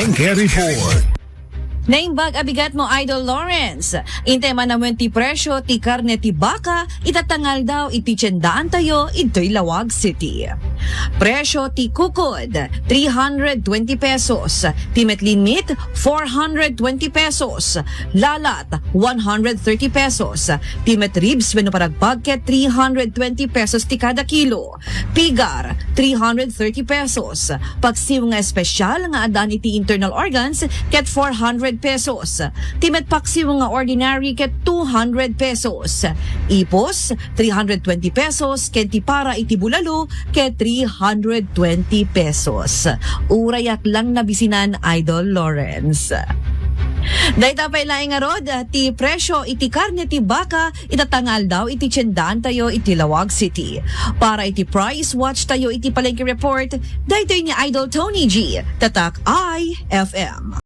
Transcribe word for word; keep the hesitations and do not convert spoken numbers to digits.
Palengke Report. Naimbag a bigat mo, Idol Lawrence. Intay man amuen ti presyo ti karne ti baka ita nga aldaw iti tiendaantayo idtoy Laoag City. Presyo ti kukod, three hundred twenty pesos. Ti met lean meat, four hundred twenty pesos. Lalat, one hundred thirty pesos. Ti met ribs wenno paragpag ket three hundred twenty pesos ti kada kilo. Pigar, three hundred thirty pesos. Paksiw nga espesyal nga addaan iti internal organs ket four hundred pesos. Ti met paksiw nga ordinary ket two hundred pesos. Ipos, three hundred twenty pesos, ken ti para iti bulalo ket three hundred twenty pesos. Urayak lang nabisinan, Idol Lawrence. Dayta pay laeng ngarud ti presyo iti karne ti baka ita nga aldaw iti tiendaantayo iti Laoag City. Para iti price watch tayo iti Palengke Report, daytoy ni Idol Tony G, Tatak I F M.